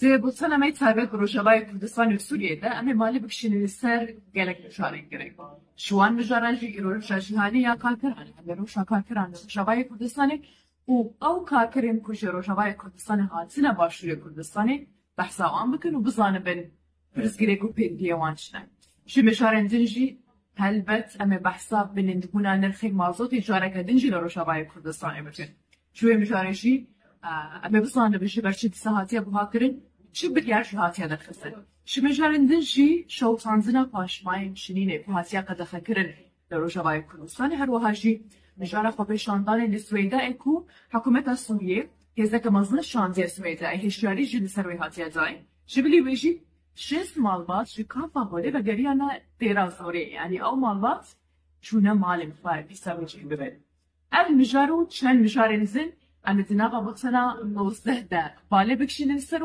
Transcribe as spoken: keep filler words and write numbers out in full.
Di bûtena me taybet bi Rojavayê Kurdistanê û Sûriyê de em ê malê bikişînin li ser gelek mijarên girêk. Ji wan mijaran jî îro roja cîhanî ya karkeran e. Em ê roja karkeran li Rojavayê Kurdistanê û ew karkerên ku ji Rojavayê Kurdistanê hatine Başûrê Kurdistanê behsa wan bikin û bizanibin pirsgirêk û pêdiviyê wan çi ne. Ji mijarên din jî helbet em ê behsa bilindbûna nirxê mazotê careke din jî li Rojavayê Kurdistanê bikin. Ji wê mijarê jî, e, em ê bizanibin ji ber çi dîsa hatiye buhakirin, çi biryar jî hatiye derxistin. Ji mijarên din jî şewitandina paşmayên şinînê ku hatiye qedexekirin li Rojavayê Kurdistanê, her wiha jî mijara xwepêşandanê li Swêdeyê ku hikûmeta Sûriyê hêzeke mezin şandiye Swêdeyê, hişyarî jî li ser wê hatiye dayîn. Ji bilî wê jî şêst malbat ji kampa Holê vegeriyane Dêra Zorê, yanî ew malbat çûne malên xwe dîsa bicih bibin. Ev mijar û çend mijarên din em ê di nava bûtena nozdeh de balê bikişînin ser